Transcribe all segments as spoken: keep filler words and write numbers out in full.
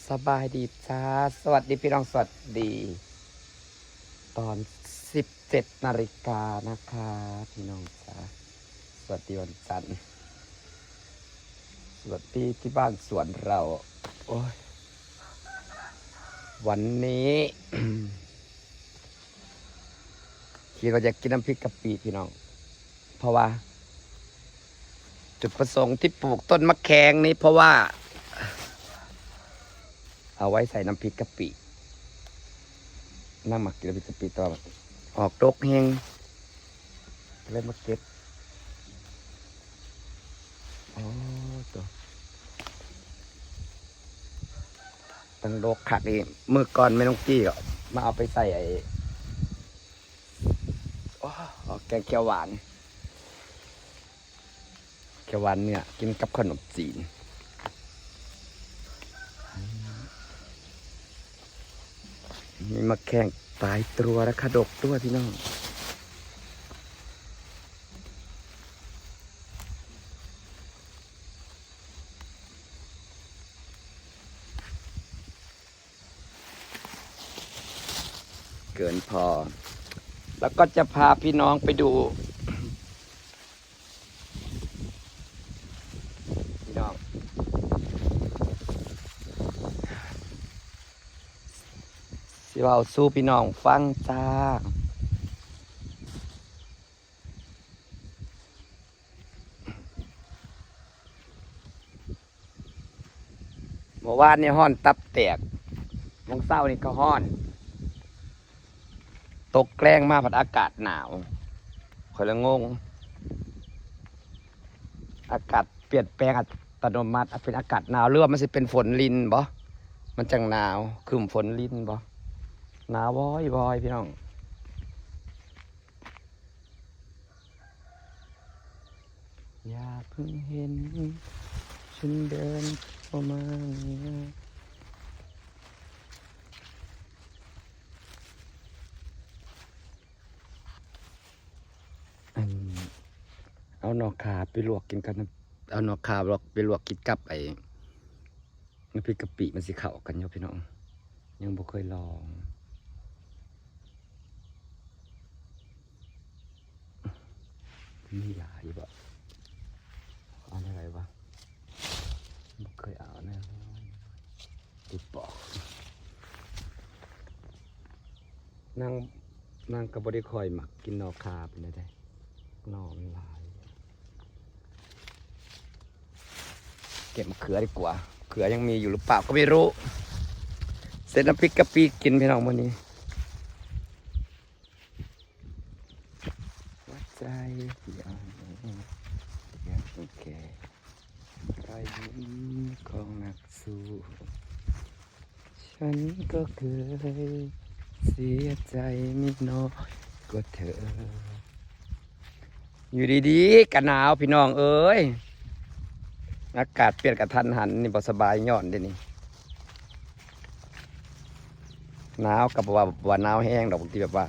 สบายดีจ้า สวัสดีพี่น้อง สวัสดี ตอนสิบเจ็ดนาฬิกานะคะ พี่น้องจ้า สวัสดีวันจันทร์ สวัสดีที่บ้านสวนเรา โอ้ย วันนี้ คิดว่าจะกินน้ำพริกกะปิพี่น้อง เพราะว่า จุดประสงค์ที่ปลูกต้นมะแขงนี้เพราะว่า เอาไว้ใส่น้ำพริกกะปิ นั่งหมักกินน้ำพริกกะปิตอนออกดกเฮง เลยมาเก็บ โอ้ ตัว ตั้งดกคักนี่ มื้อก่อนแม่น้องกี้ก็มาเอาไปใส่ไอ้ โอ้ แกงเขียวหวาน เขียวหวานเนี่ย กินกับขนมจีน มีมะแขงปลายตรัวและขะดกด้วยพี่น้อง เกินพอ แล้วก็จะพาพี่น้องไปดู พี่น้อง สิเว้าสู่พี่น้องฟังจ้า เมื่อวานนี่ฮ้อนตับแตก มื้อเช้านี่ก็ฮ้อน ตกแลงมาพัดอากาศหนาว ข้อยละงง อากาศเปลี่ยนแปลงอัตโนมัติ เป็นอากาศหนาว หรือว่ามันสิเป็นฝนรินบ่ มันจั่งหนาว ครึ้มฝนรินบ่ หนาววอยๆ พี่น้อง อย่าเพิ่งเห็น ฉันเดินเข้ามา อัน เอาหน่อข่าไปลวกกินกับน้ำ เอาหน่อข่าลวก ไปลวกกินกับไอ้ น้ำพริกกะปิมันสิเข้ากันอยู่พี่น้อง ยังบ่เคยลอง มีหลายบ่ เอาอะไรวะ บ่เคยเอาแน่นอน ติดปอก นาง นางก็บ่ได้ค่อยมักกินหน่อข่าปานใดเด้ หน่อมันหลาย เก็บมะเขือดีกว่า เขือยังมีอยู่หรือเปล่าก็ไม่รู้ เสร็จน้ำพริกกะปิกินพี่น้องมื้อนี้ หัวใจเดียวยังแค่รอยยิ้มของนักสู้ ฉันก็เคยเสียใจไม่น้อยกว่าเธอ อยู่ดีๆ ก็หนาวพี่น้องเอ้ย อากาศเปลี่ยนกะทันหันนี่บ่สบายย้อนเด้นี่ หนาวก็บ่ว่า บ่ว่าหนาวแฮงดอก บางทีแบบว่า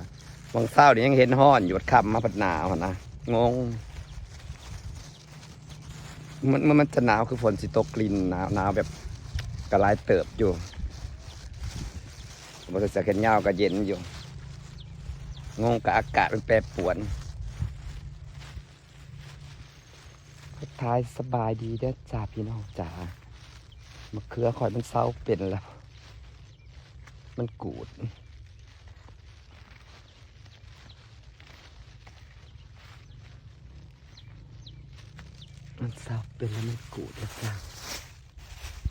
บางเช้านี่ยังเห็นฮ้อนอยู่ บัดค่ำมาพัดหนาวหั้นนะ งง มัน มัน มันจะหนาวคือฝนสิตกริน หนาว หนาวแบบกะหลายเติบอยู่ บ่ใส่เสื้อแขนยาวก็เย็นอยู่ งงกับอากาศมันแปรปรวน ทักทายสบายดีเด้อจ้าพี่น้องจ๋า มะเขือข่อยมันเซาเป็นแล้ว มันกูด มันเซาเป็นแล้วมันกูดแล้วจ้า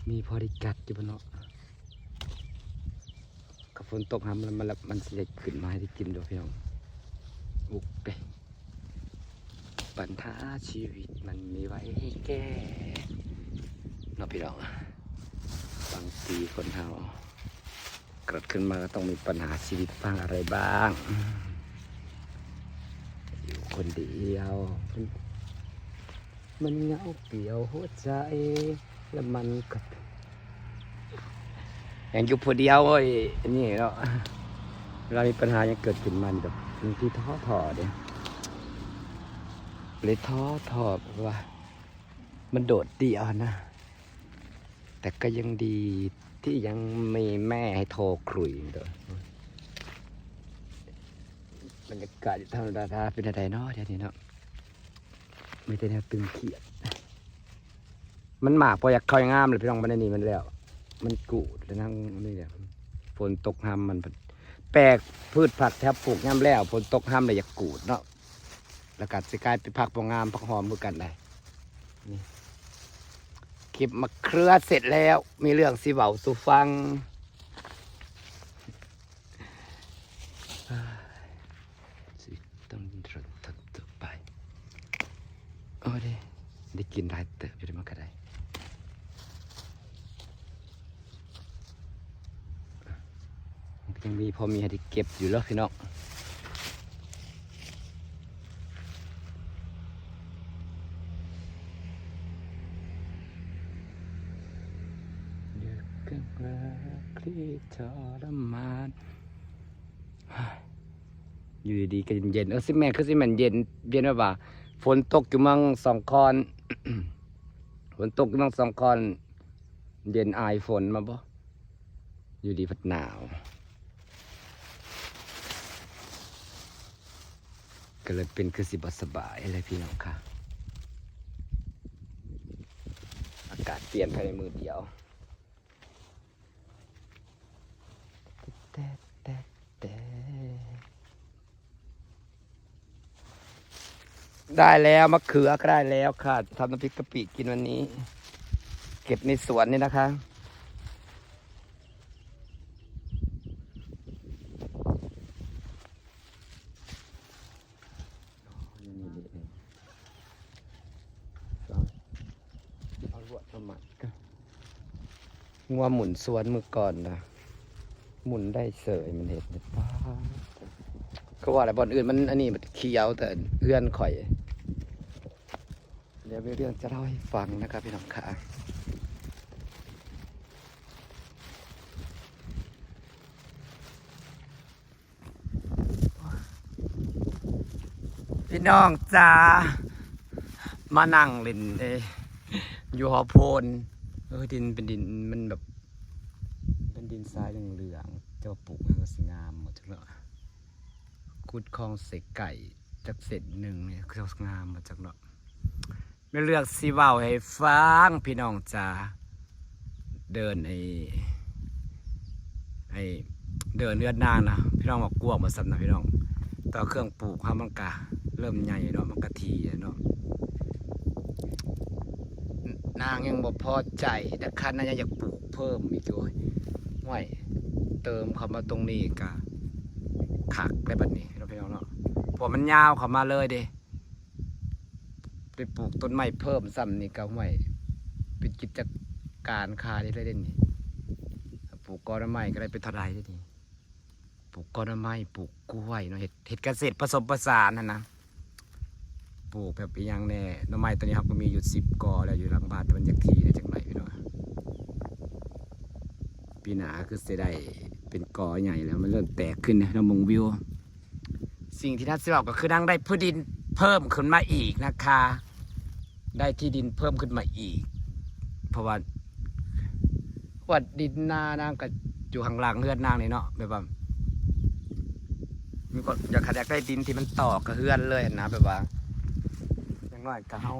มีพอได้กัดอยู่บ่เนาะ ก็ฝนตกหำแล้วมันละ มันสิได้ขึ้นมาให้ได้กินดอกพี่น้อง อุกเด้ ปัญหาชีวิตมันมีไว้ให้แก้ เนาะพี่น้อง บางทีคนเฮาเกิดขึ้นมาก็ต้องมีปัญหาชีวิตบ้างอะไรบ้าง อยู่คนเดียว มันเหงาเปลี่ยวหัวใจ แล้วมันก็ ยังอยู่ผู้เดียวเว้ย นี่เนาะ เวลามีปัญหายังเกิดขึ้นมานี่แบบบางทีท้อถอยเด้ เลยท้อถอยแบบว่า มันโดดเดี่ยวนะ แต่ก็ยังดี ที่ยังมีแม่ให้โทรคุยตัว บรรยากาศธรรมดาเป็นอะไรเนาะเดี๋ยวนี้เนาะ มีแต่แนวตึงเครียด มันหมากพออยากเข้างามเลยพี่น้อง มันอันนี้มันแล้ว มันกูดแล้วนั่งนี่แหละ ฝนตกห้ำมัน แปลก พืชผักแถวปลูกยามแล้ว ฝนตกห้ำเลยอยากกูดเนาะ แล้วก็สิกลายเป็นผักบ่งาม ผักหอมคือกันได้ นี่ เก็บมะเขือเสร็จแล้ว มีเรื่องสิเว้าสู่ฟัง สิต้องรถต่อไป โอ้เด้ ได้กินหลายเติบอยู่เด้ มันก็ได้ มันก็ยังมีพอมีให้ได้เก็บอยู่เนาะพี่น้อง เดือดกันรักที่ทรมาน อยู่ดีๆก็เย็นๆ เออ สิแม่น คือสิแม่นเย็น เย็นแบบว่า ฝนตกอยู่เมืองสองคอน ฝนตกอยู่เมืองสองคอน เย็นอายฝนมาบ่ อยู่ดีพัดหนาว ก็เลยเป็นคือสิบ่สบายเลยพี่น้องค่ะ อากาศเปลี่ยนภายในมื้อเดียว แต่แต่แต่ ได้แล้ว มะเขือก็ได้แล้วค่ะ จะทำน้ำพริกกะปิกินวันนี้ เก็บในสวนนี่นะคะ เอาลวดมามัดกัน งัวหมุนสวนมื้อก่อนนะ หมุนได้เสย มันเห็นป๊าด ก็ว่าอะไร บ่อนอื่นมันอันนี้มันเขียว แต่เฮือนข่อย เดี๋ยวมีเรื่องจะเล่าให้ฟังนะครับพี่น้องค่ะ พี่น้องจ้า มานั่งเล่นเอ้ยอยู่หอโพน เออ ดินเป็นดิน มันแบบ เป็นดินทรายเหลืองๆ เจ้าปลูกมันก็สิงามหมดจักเนาะ ขุดคลองใส่ไก่จักเส้นหนึ่งเนี่ย คืองามหมดจักเนาะ ไม่เลือกสิเว้าให้ฟังพี่น้องจ้า เดินไอ้ ไอ้ เดินเฮือนนางนะ พี่น้องว่ากว้างบ่ส่ำนะพี่น้อง แต่เครื่องปลูกเฮามันกะเริ่มใหญ่เนาะ มันกะถี่เนาะ นางยังบ่พอใจนะคะ นางยังอยากปลูกเพิ่มอีกอยู่ ห้วย เติมเข้ามาตรงนี้กะคักได้บัดนี้เนาะพี่น้องเนาะ เพราะมันยาวเข้ามาเลยเด้ ไปปลูกต้นไม้เพิ่มซ้ำนี่กะห้วย เป็นกิจการขายได้เลยเด้นี่ ปลูกกอหน่อไม้ก็ได้เป็นเท่าใดเด้นี่ ปลูกกอหน่อไม้ ปลูกกล้วยเนาะ เฮ็ด เฮ็ดเกษตรผสมผสานหั่นนะ ปลูกแบบอีหยังแน่ หน่อไม้ตัวนี้เฮาก็มีอยู่สิบกอแล้วอยู่หลังบ้าน แต่มันอยากถี่ได้จักหน่อยพี่น้อง ปีหน้าคือสิได้เป็นกอใหญ่แล้ว มันเริ่มแตกขึ้นนะ เรามองวิว สิ่งที่น่าสิเว้าก็คือนางได้พื้นดินเพิ่มขึ้นมาอีกนะคะ ได้ที่ดินเพิ่มขึ้นมาอีก เพราะว่า ว่าดินนานางก็อยู่ข้างหลังเฮือนนางนี่เนาะ แบบว่า มีคนอยาก อยากได้ดินที่มันต่อกับเฮือนเลยนะ แบบว่า อย่างน้อยก็เฮา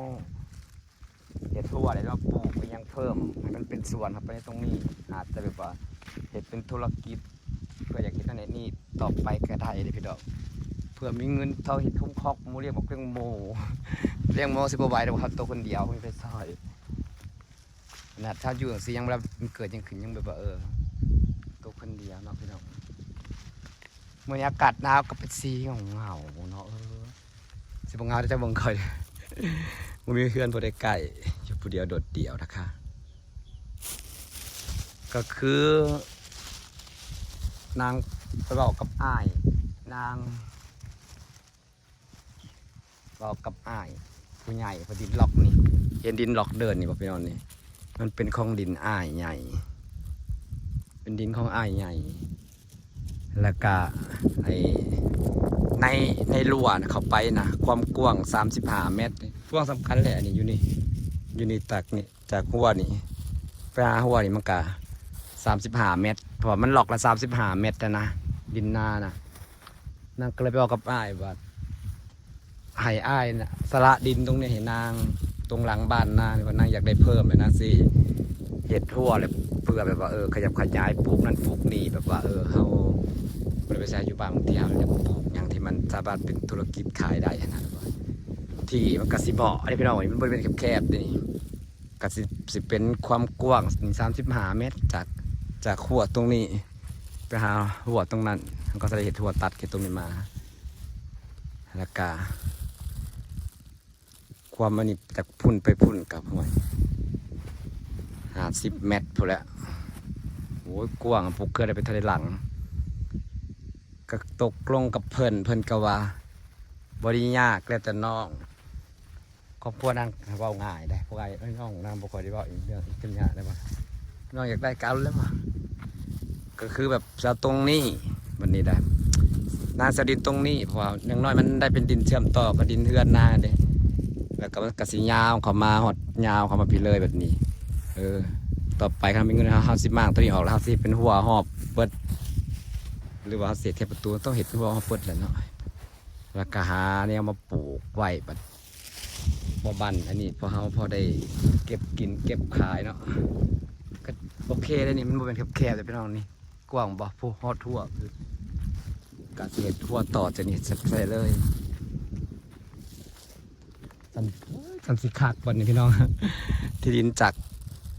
เฮ็ดทั่วเลยเนาะ ปลูกไปยังเพิ่ม ให้มันเป็นสวนเข้าไปในตรงนี้ อาจจะแบบว่าเฮ็ดเป็นธุรกิจ ก็อยากเฮ็ดอันนี้ต่อไปก็ได้เด้พี่น้อง เพื่อมีเงินทองเฮ็ดคุ้มครอบหมู่ เลี้ยงบักเลี้ยงหมู เลี้ยงหมูสิบ่ไหวดอกครับ ตัวคนเดียว มีไปซอย ขนาดถ้าอยู่จังซี่ยังแบบมันเกิดยังขึ้นยังแบบว่า เออ ตัวคนเดียวเนาะพี่น้อง มื้อนี้อากาศหนาวก็เป็นสีเหงาๆเนาะ เออ สิบ่เหงาแต่เบิ่งข่อย บ่มีเพื่อนผู้ใดใกล้ อยู่ผู้เดียวโดดเดี่ยวนะคะ ก็คือ นางไปเว้ากับอ้าย นาง เว้ากับอ้ายผู้ใหญ่ เพราะดินล็อกนี่ เห็นดินล็อกเดินนี่บ่พี่น้องนี่ มันเป็นของดินอ้ายใหญ่ เป็นดินของอ้ายใหญ่ แล้วก็ไอ้ใน ในรั้วน่ะเข้าไปนะ ความกว้างสามสิบห้าเมตร กว้างสำคัญแหละ อันนี้อยู่นี่ อยู่นี่ตักนี่ จากรั้วนี่ไปหารั้วนี่มันก็ สามสิบห้าเมตร เพราะว่ามันล็อกละสามสิบห้าเมตรนะนะ ดินนานะ นางก็เลยไปบอกกับอ้ายว่า ให้อ้ายนะสละดินตรงนี้ให้นาง ตรงหลังบ้านนาง ว่านางอยากได้เพิ่มเลยนะสิ เฮ็ดฮั้วเลย เพื่อแบบว่า เออ ขยับขยายปลูกนั่นปลูกนี่ แบบว่า เออ เฮาบ่ได้ไปใช้อยู่บ้านบางทีเฮาอยากปลูกหยังที่มันสามารถเป็นธุรกิจขายได้นะ ที่มันก็สิเหมาะเด้พี่น้อง มันบ่ได้เป็นแคบๆเด้นี่ ก็สิ สิเป็นความกว้างนี่ สามสิบห้าเมตร จาก จากฮั้วตรงนี้ ไปหาฮั้วตรงนั้น มันก็จะได้เฮ็ดฮั้วตัดแค่ตรงนี้มา แล้วก็ ความอันนี้จากพุ้นไปพุ้นกับห้วย ห้าสิบเมตรพู้นแหละ โอ้ย กว้าง ปลูกเฮือนได้ไปเท่าใดหลัง ก็ตกลงกับเพิ่น เพิ่นก็ว่า บ่ได้ยาก แล้วแต่น้อง ครอบครัวนางเว้าง่ายเด้ พวกอ้ายน้องนางบ่ค่อยได้เว้าอีกเรื่องอีกเรื่องยากได้บ่ น้องอยากได้ก็เอาเลยว่ะ ก็คือแบบจะเอาตรงนี้ บัดนี้ได้ นางจะเอาดินตรงนี้ เพราะว่าอย่างน้อยมันได้เป็นดินเชื่อมต่อกับดินเฮือนนางเด้ แล้วก็มันก็สิยาวเข้ามาฮอด ยาวเข้ามาพี้เลยแบบนี้ เออ ต่อไปคันมีเงิน เฮา เฮาสิมางตัวนี้ออก แล้วเฮาสิเป็นฮั้วฮอบเบิด หรือว่าเฮาสิเฮ็ดแค่ประตู ต้องเฮ็ดฮั้วฮอบเบิดแหละเนาะ แล้วก็หาแนวมาปลูกไว้บัด บ่บั่นอันนี้ พอเฮาพอได้เก็บกินเก็บขายเนาะ ก็โอเคเลยนี่ มันบ่เป็นแคบๆเลยพี่น้องนี่ กว้างบ่ พู้นฮอดฮั้ว คือการสิเฮ็ดฮั้วต่อจากนี้ใส่เลย ซั่น ซั่นสิคักบัดนี้พี่น้อง ที่ดินจาก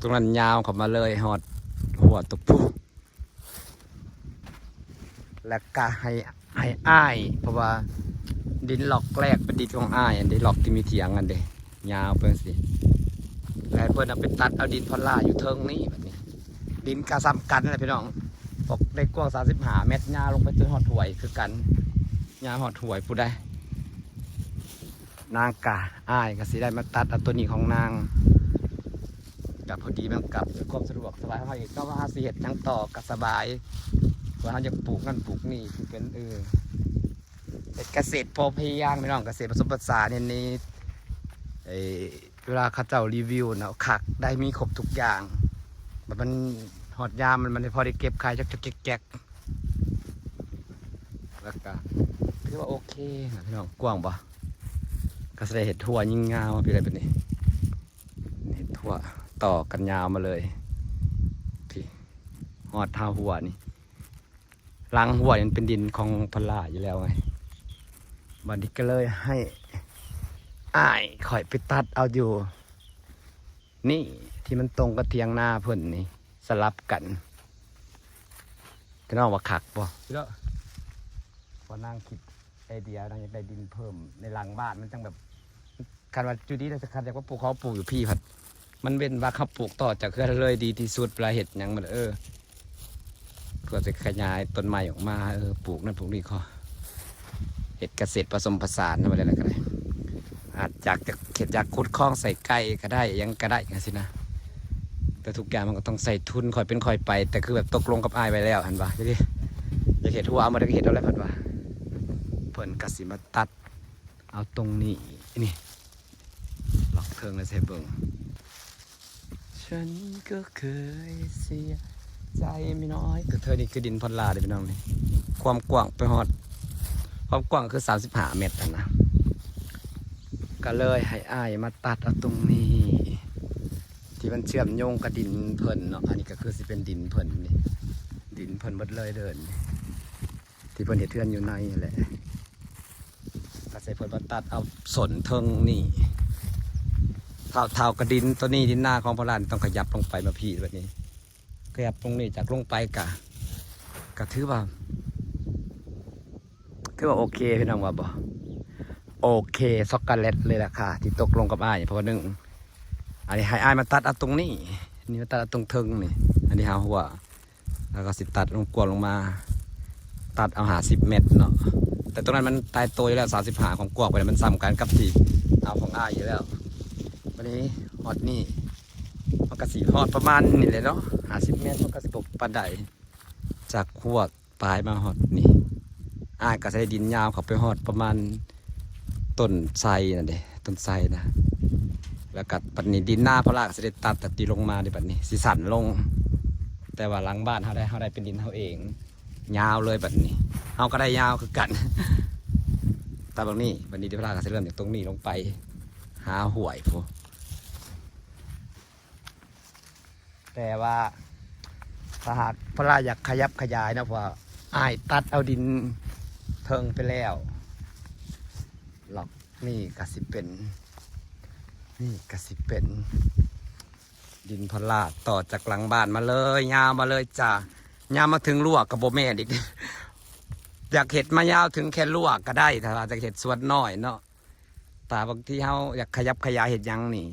ตรงนั้นยาวเข้ามาเลยฮอดฮั้วตะปู แล้วก็ให้ ให้อ้าย เพราะว่าดินล็อกแรกเป็นดินของอ้าย อันนี้ล็อกที่มีเถียงกันเด้ ยาวไปสิ แล้วให้เพิ่นเอาไปตัดเอาดินพอลล่าอยู่เทิงนี้บัดนี้ ดินก็ซ้ำกันแหละพี่น้อง บอกได้กว้างสามสิบห้าเมตร ยาวลงไปจนฮอดห้วยคือกัน ยาวฮอดห้วยพู้นได้ นางกะ อ้ายก็สิได้มาตัดเอาตัวนี้ของนาง ก็พอดีมันกับความสะดวกสบายของเฮาอีก ก็ว่าเฮาสิเฮ็ดหยังต่อก็สบาย ว่าเฮาอยากปลูกนั่นปลูกนี่ คือเป็น เออ เฮ็ดเกษตรพอเพียงพี่น้อง เกษตรผสมผสาน เห็นนี่ เอ้ย เวลาเขาเจ้ารีวิวนะ คัก ได้มีครบทุกอย่าง แบบมันฮอดยามมัน มันพอได้เก็บขายจักๆแก๊กๆ แล้วก็ถือว่าโอเคนะพี่น้อง กว้างบ่ ก็สิได้เฮ็ดฮั้วยิ่งยาวไปเลยบัดนี้ เฮ็ดฮั้วต่อกันยาวมาเลย พี้ ฮอดท่าฮั้วนี่ หลังฮั้วนี่มันเป็นดินของพอลล่าอยู่แล้วไง บัดนี้ก็เลยให้อ้ายข้อยไปตัดเอาอยู่ นี่ ที่มันตรงกับเถียงนาเพิ่นนี่ สลับกัน พี่น้องว่าคักบ่ พี่น้อง พอนางคิดไอเดีย นางอยากได้ดินเพิ่มในหลังบ้าน มันจั่งแบบ คันว่าอยู่ดีแล้ว คันอยากว่าปลูก เขาปลูกอยู่พี้พัด มันเว้นว่าเขาปลูกต่อจากเฮือนเลยดีที่สุด เวลาเฮ็ดหยังมัน เออ เพื่อจะขยายต้นไม้ออกมา เออ ปลูกนั่นปลูกนี่ ขอเฮ็ดเกษตรผสมผสานนะ ว่าแล้วก็ได้ อาจอยากจะเฮ็ด อยากขุดคลองใส่ไก่ก็ได้ หยังก็ได้จั่งซี้นะ แต่ทุกอย่างมันก็ต้องใส่ทุน ค่อยเป็นค่อยไป แต่คือแบบตกลงกับอ้ายไว้แล้ว หั้นว่า อยากเฮ็ด อยากเฮ็ดฮั้วเอามาได้ก็เฮ็ดเอาแล้ว เพิ่นว่า เพิ่นก็สิมาตัดเอาตรงนี้ นี่ ล็อกเทิงเลย ใส่เบิ่ง ฉันก็เคยเสียใจไม่น้อย แต่เธอนี่คือดินพอลล่าเด้อพี่น้องนี่ ความกว้างไปฮอด ความกว้างคือสามสิบห้าเมตรหั้นนะ ก็เลยให้อ้ายมาตัดเอาตรงนี้ ที่มันเชื่อมโยงกับดินเพิ่นเนาะ อันนี้ก็คือสิเป็นดินเพิ่นนี่ ดินเพิ่นเบิดเลยเด้อนี่ ที่เพิ่นเฮ็ดเฮือนอยู่ในนั่นแหละ ก็ใส่เพิ่นมาตัดเอาส้นเทิงนี่ เท่า เท่ากับดินตัวนี้ ดินนาของพอลล่านี่ต้องขยับลงไปมาพี้แบบนี้ ขยับตรงนี้จากลงไปกะ กะถือว่า ถือว่าโอเคพี่น้องว่าบ่ โอเค ช็อกโกแลตเลยล่ะค่ะ ที่ตกลงกับอ้าย เพราะว่าหนึ่ง อันนี้ให้อ้ายมาตัดเอาตรงนี้ นี่มาตัดเอาตรงเทิงนี่ อันนี้หาฮั้ว แล้วก็สิตัดลงกว้างลงมา ตัดเอาห้าสิบเมตรเนาะ แต่ตรงนั้นมันตายตัวอยู่แล้ว สามสิบห้าของกว้างไปแล้ว มันซ้ำกันกับที่เอาของอ้ายอยู่แล้ว บัดนี้ฮอดนี่ มันก็สิฮอดประมาณนี่แหละเนาะ ห้าสิบเมตร มันก็สิบ่ปานใด จากฮั้วปลายมาฮอดนี่ อ้ายก็ใส่ดินยาวเข้าไปฮอดประมาณต้นไทรนั่นเด้ ต้นไทรนะ แล้วก็บัดนี้ดินนาพอลล่าก็สิได้ตัด ตัดตีลงมาเด้ บัดนี้สิสั้นลง แต่ว่าหลังบ้านเฮาได้ เฮาได้เป็นดินเฮาเอง ยาวเลยบัดนี้ เฮาก็ได้ยาวคือกัน แต่บางนี้ บัดนี้เดี๋ยวพระราชก็สิเริ่มจากตรงนี้ลงไป หาห้วยพู้น แต่ว่า ถ้าหากพระราชอยากขยับขยายนะ เพราะว่าอ้ายตัดเอาดินเทิงไปแล้ว ล็อกนี่ก็สิเป็น นี่ก็สิเป็น ดินพระราชต่อจากหลังบ้านมาเลย ยาวมาเลยจ้ะ ยาวมาถึงรั้วก็บ่แม่นอีก อยากเฮ็ดมายาวถึงแค่รั้วก็ได้ ถ้าว่าจะเฮ็ดสวนน้อยเนาะ แต่บางทีเฮาอยากขยับขยายเฮ็ดหยังนี่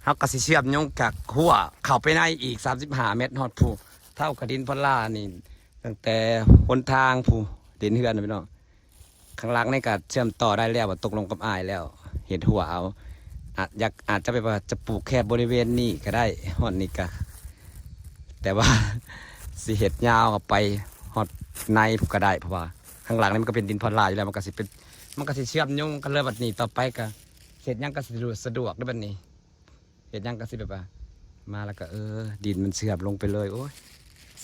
เฮาก็สิเชื่อมโยงจากรั้วเข้าไปในอีกสามสิบห้าเมตรฮอดพู้น เท่ากับดินพระราชนี่ ตั้งแต่หนทางพู้น ดินเฮือนนะพี่น้อง ข้างหลังนี่ก็เชื่อมต่อได้แล้ว ว่าตกลงกับอ้ายแล้ว เฮ็ดรั้วเอา อาจ อยาก อาจจะแบบว่าจะปลูกแค่บริเวณนี้ก็ได้ ฮอดนี่ก็ แต่ว่า สิเฮ็ดยาวออกไปฮอดในพู้นก็ได้ เพราะว่าข้างหลังนี่มันก็เป็นดินพระราชอยู่แล้ว มันก็สิเป็น มันก็สิเชื่อมโยงกันเลยบัดนี้ ต่อไปก็เฮ็ดหยังก็สิสะดวก สะดวกเด้อบัดนี้ เฮ็ดหยังก็สิแบบว่า มาแล้วก็ เออ ดินมันเชื่อมลงไปเลย โอ้ย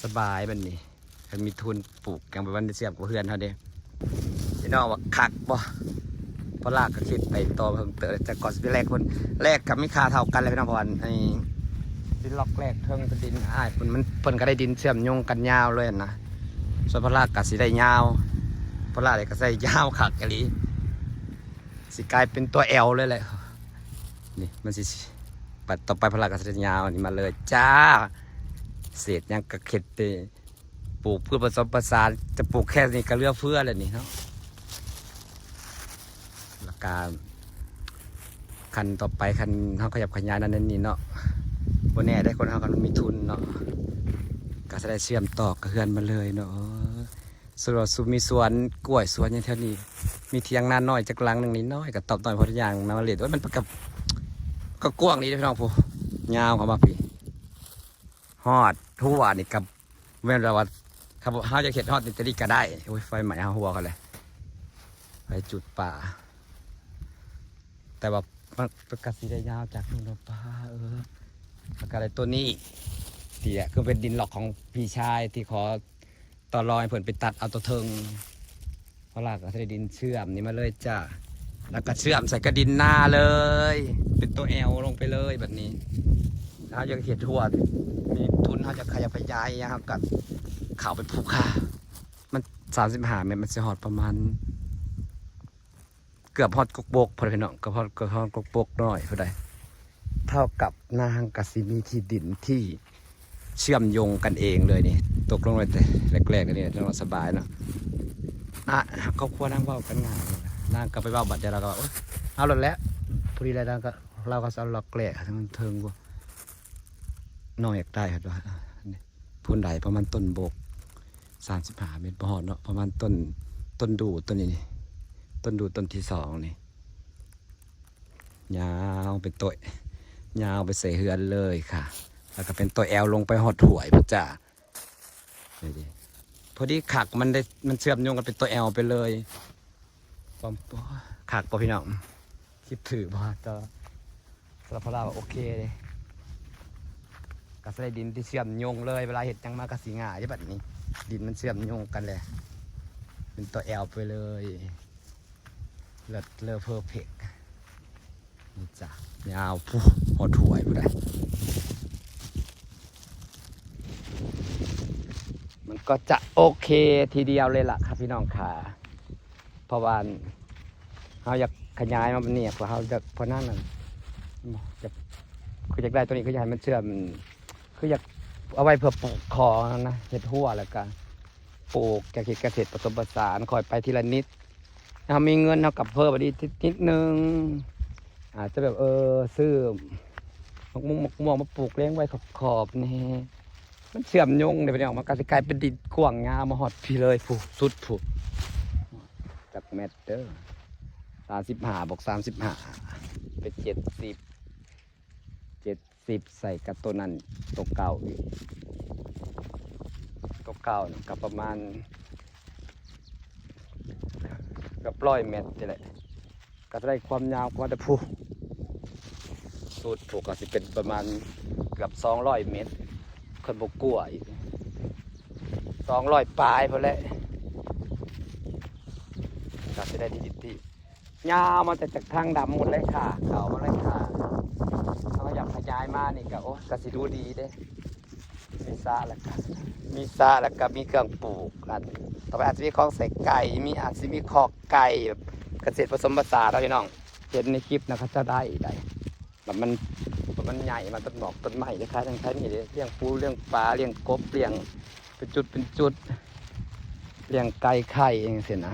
สบายบัดนี้ คันมีทุนปลูกหยังแบบว่าเชื่อมกับเฮือนเฮาเด้ พี่น้องว่าคักบ่ พระราชก็คิดไปต่อเพิ่มเติม แต่ก่อนสิไปแลกเพิ่น แลกก็มีค่าเท่ากันเลยพี่น้อง เพราะว่าไอ้ดินล็อกแรกเทิงเป็นดินอ้ายเพิ่น มัน เพิ่นก็ได้ดินเชื่อมโยงกันยาวเลยนะ ส่วนพระราชก็สิได้ยาว พระราชก็สิได้ยาวคักอีหลี สิกลายเป็นตัวแอลเลยแหละ นี่มันสิ บัดต่อไปพระราชก็สิได้ยาวนี่มาเลยจ้า เศษหยังก็เฮ็ดเด้ ปลูกพืชผสมผสาน จะปลูกแค่นี้ก็เหลือเฟือแล้วนี่เนาะ แล้วก็ คันต่อไป คันเฮาขยับขยายนั่นนี่เนาะ บ่แน่เด้ คนเฮาคันมีทุนเนาะ ก็สิได้เชื่อมต่อกับเฮือนมาเลยเนาะ ส่วนว่าซุมมีสวนกล้วยสวนหยังแถวนี้ มีเถียงนาน้อยจักหลังหนึ่งนิดน้อย ก็ตอบน้อยพออย่างนะ มาเล่น โอ้ย มันก็ ก็กว้างดีเด้อพี่น้องพู้น ยาวเข้ามาพี้ ฮอดรั้วนี่ก็แม่นแล้วว่า ถ้าเฮาจะเฮ็ดฮอดนี่จะดีก็ได้ โอ้ย ไฟไหม้เฮารั้วเขาเลย ไฟจุดป่า แต่ว่ามันก็สิได้ยาวจากนู่นเนาะ ป้า เออ แล้วก็ได้ตัวนี้ เตี้ย คือเป็นดินล็อกของพี่ชายที่ขอต่อรองให้เพิ่นไปตัดเอาตัวเทิง พระราชก็สิได้ดินเชื่อมนี่มาเลยจ้า แล้วก็เชื่อมใส่กับดินนาเลย เป็นตัวแอลลงไปเลยบัดนี้ เฮาอยากเฮ็ดรั้ว มีทุนเฮาจะขยับขยายหยัง เฮาก็เข้าไปปลูกค่ะ มันสามสิบห้าเมตร มันสิฮอดประมาณ เกือบฮอดกกบกพู้นพี่น้อง เกือบฮอด เกือบฮอดกกบกน้อยพู้นใด เท่ากับนางก็สิมีที่ดินที่เชื่อมโยงกันเองเลยนี่ ตกลงเลยแต่แรกๆ นี่เนาะ สบายเนาะ อ่ะ ครอบครัวนางเว้ากันง่าย นางก็ไปเว้าบัดเดียว เราก็ว่า โอ๊ย เอาโลดแหละ พอดีเลย นางก็ เราก็สิเอาล็อกแรกทั้งเทิงบ่ น้องอยากได้ครับว่า อ่ะ นี่ พู้นใดประมาณต้นบก สามสิบห้าเมตร บ่ฮอดเนาะ ประมาณต้น ต้นดู่ต้นนี้นี่ ต้นดู่ต้นที่สองนี่ ยาวเป็นตัว ยาวไปใส่เฮือนเลยค่ะ แล้วก็เป็นตัวแอลลงไปฮอดห้วยพุ้นจ้า นี่ดิ พอดีคักมันได้ มันเชื่อมโยงกันเป็นตัวแอลไปเลย ความ คักบ่พี่น้อง คิดถือบ่ แต่สำหรับพระราชว่าโอเคเลย ก็สิได้ดินที่เชื่อมโยงเลย เวลาเฮ็ดหยังมาก็สิง่ายเด้บัดนี้ ดินมันเชื่อมโยงกันเลย เป็นตัวแอลไปเลย เลิศเลอเพอร์เฟกต์ นี่จ้ะ ยาวพุ้น ฮอดห้วยพุ้นใด มันก็จะโอเคทีเดียวเลยล่ะครับพี่น้องขา เพราะว่าเฮาอยากขยายมาบัดนี้ เพราะเฮาอยาก เพราะนั่นน่ะ อยาก คืออยากได้ตัวนี้ คืออยากให้มันเชื่อม คืออยากเอาไว้เพื่อปลูกของนะ เฮ็ดรั้วแล้วก็ปลูก อยากเฮ็ดเกษตรผสมผสาน ค่อยไปทีละนิด เฮามีเงินเฮาก็เพิ่มอันนี้นิด นิดนึง อาจจะแบบ เออ ซื้อหมากม่วง หมากม่วงมาปลูกเลี้ยงไว้ขอบๆ นี่ มันเชื่อมโยงเด้พี่น้อง มันก็สิกลายเป็นดินกว้างยาวมาฮอดพี้เลยพุ้น สุดพุ้น จักเมตรเด้อ สามสิบห้าบวกสามสิบห้า เป็นเจ็ดสิบ เจ็ดสิบ ใส่กับตัวนั้น ตัวเก่าอีก ตัวเก่านี่ก็ประมาณ เกือบร้อยเมตรนี่แหละ ก็จะได้ความยาวกว่าแต่พุ้น สุดพุ้นก็สิเป็นประมาณเกือบสองร้อยเมตร คันบ่กว่าอีก สองร้อยปลายพอแหละ ก็สิได้ที่ที่ยาวมาจากจากทางดำหมดเลยค่ะ เขามาเลยค่ะ เขาอยากขยายมานี่ก็ โอ้ย ก็สิดูดีเด้ มีสระแล้วก็ มีสระแล้วก็มีเครื่องปลูก อันต่อไปอาจจะมีคอกใส่ไก่ มี อาจจะมีคอกไก่แบบเกษตรผสมผสานนะพี่น้อง เห็นในคลิปนะ เขาจะได้ได้ แบบมัน แบบมันใหญ่มาต้นหมอกต้นไม้เลยค่ะ ทั้งไทยนี่เลย เลี้ยงปู เลี้ยงปลา เลี้ยงกบ เลี้ยงเป็นจุดเป็นจุด เลี้ยงไก่ไข่เองสินะ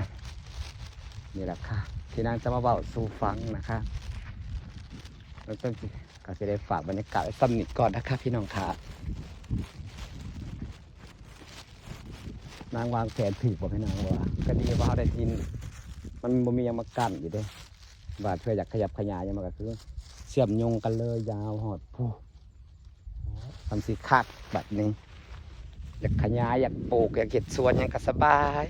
นี่แหละค่ะ ที่นางจะมาเว้าสู่ฟังนะคะ แล้วก็สิ ก็สิได้ฝากบรรยากาศไว้ส่ำนี้ก่อนนะคะ พี่น้องค่ะ นางวางแผนถือบ่พี่น้องว่า ก็ดีว่าเขาได้ดิน มันบ่มีหยังมากั้นอยู่เด้ บาดเพื่ออยากขยับขยายหยังมันก็คือ เชื่อมโยงกันเลยยาวฮอดผู้ ทำสิคักแบบนี้ อยากขยาย อยากปลูก อยากเฮ็ดสวนหยังก็สบาย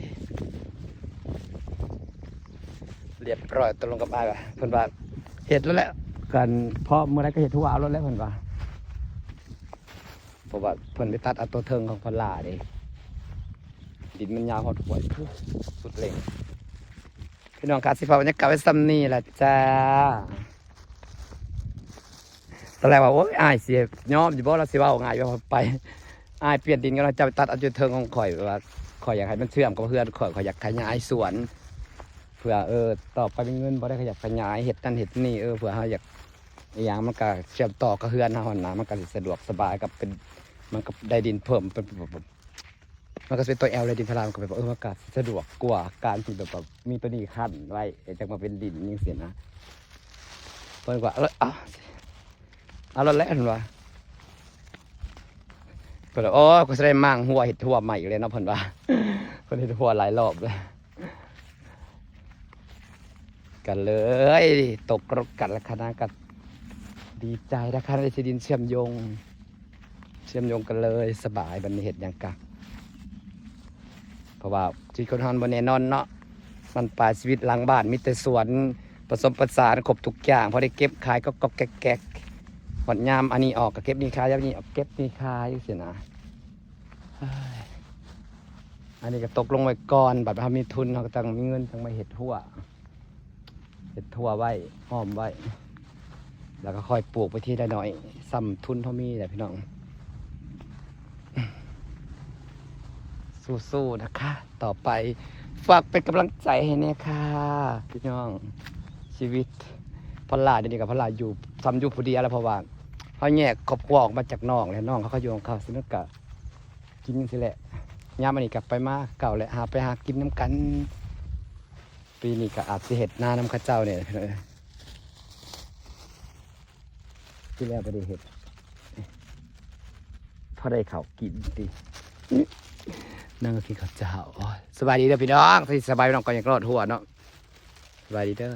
เรียบร้อย ตกลงกับอ้ายว่า เพิ่นว่าเฮ็ดแล้วแหละ กัน เพราะเมื่อใดก็เฮ็ดหัวเอาโลดแล้ว เพิ่นว่า เพราะว่าเพิ่นไปตัดเอาตัวเทิงของพลาเด้ ดินมันยาวฮอดห้วย สุดเลย พี่น้องครับ สิพาบรรยากาศไว้ส่ำนี้ล่ะจ้า ตอนแรกว่า โอ้ย อ้ายสิยอมอยู่บ่ เราสิเว้าง่ายว่าไป อ้ายเปลี่ยนดินก็เราจะไปตัดเอาจุดเทิงของข่อย แบบว่าข่อยอยากให้มันเชื่อมกับเฮือนข่อย ข่อยอยากขยายสวน เพื่อ เออ ต่อไปมีเงินบ่ได้ ข่อยอยากขยาย เฮ็ดนั่นเฮ็ดนี่ เออ เพื่อเฮาอยาก อีหยังมันก็เชื่อมต่อกับเฮือนเฮาหั่นนะ มันก็สิสะดวกสบายกับเป็น มันก็ได้ดินเพิ่ม เป็น มันก็สิเป็นตัวแอลเลย ดินพลา มันก็แบบ เออ มันก็สะดวกกว่าการที่แบบว่ามีตัวนี้ขั้นไว้ จังมาเป็นดินจังซี้นะ เพิ่นก็ เอาละ เอา เอาละแหละ เพิ่นว่า เพิ่นว่า โอ้ ก็สิได้มางหัว เฮ็ดหัวใหม่อีกแล้วเนาะ เพิ่นว่า เพิ่นเฮ็ดหัวหลายรอบแล้ว กันเลย ตกลงกันแล้วค่ะนะ ก็ดีใจนะคะ ได้ที่ดินเชื่อมโยง เชื่อมโยงกันเลย สบาย บัดนี้เฮ็ดหยังกะ เพราะว่าชีวิตคนเฮามันบ่แน่นอนเนาะ มันปลายชีวิตหลังบ้านมีแต่สวน ผสมผสานครบทุกอย่าง พอได้เก็บขายก็ก็แก๊กๆ ฮอดยามอันนี้ออกก็เก็บนี่ขาย ยามนี้ออกเก็บนี่ขายจังซี้นะ เฮ้ย อันนี้ก็ตกลงไว้ก่อน บัดเฮามีทุน เฮาก็ต้องมีเงิน ต้องมาเฮ็ดหัว เฮ็ดหัวไว้ อ้อมไว้ แล้วก็ค่อยปลูกไปทีละหน่อย ส่ำทุนเฮามีแหละพี่น้อง สู้ๆ นะคะ ต่อไป ฝากเป็นกำลังใจให้แน่ค่ะ พี่น้อง ชีวิตพลาเดี๋ยวนี้กับพลาอยู่ ส่ำอยู่ผู้เดียวแล้ว เพราะว่าเฮาแยกครอบครัวออกมาจากน้องแล้ว น้องเขาก็อยู่ของเขา ซึ่งก็กินจังซี้แหละ ยามอันนี้กลับไปมาเก่าแหละ หาไปหากินนำกัน ปีนี้ก็อาจสิเฮ็ดนานำเขาเจ้าเนี่ย พี่น้องเอ้ย ที่แล้วบ่ได้เฮ็ด พอได้ข้าวกินติ นั่งกินข้าวเจ้า โอ้ย สบายดีเด้อพี่น้อง สบายพี่น้อง ก็อยากรอดหัวเนาะ สบายดีเด้อ